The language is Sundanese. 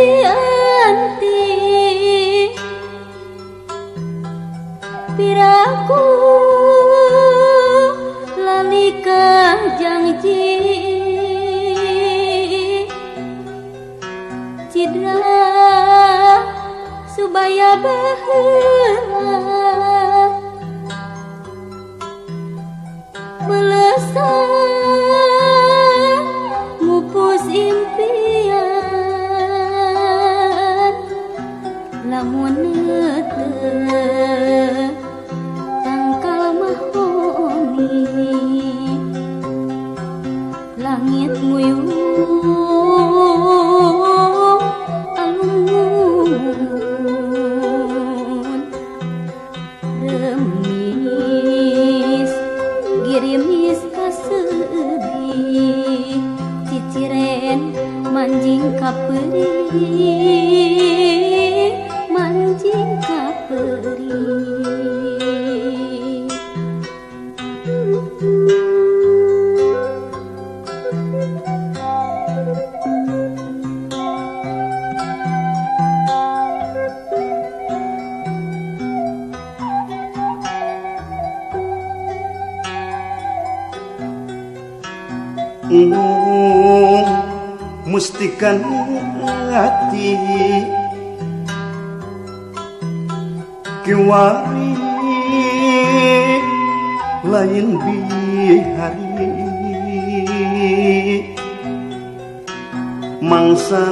Anti-anti piraku lalika janji cidra subaya baheula belesan mupus impian lamun teu tangkal mahomi langit nguyung alun remis girimis kasedih ciciren manjing kaperih manjing kaperih. Mustikan hati kiwari lain bihari mangsa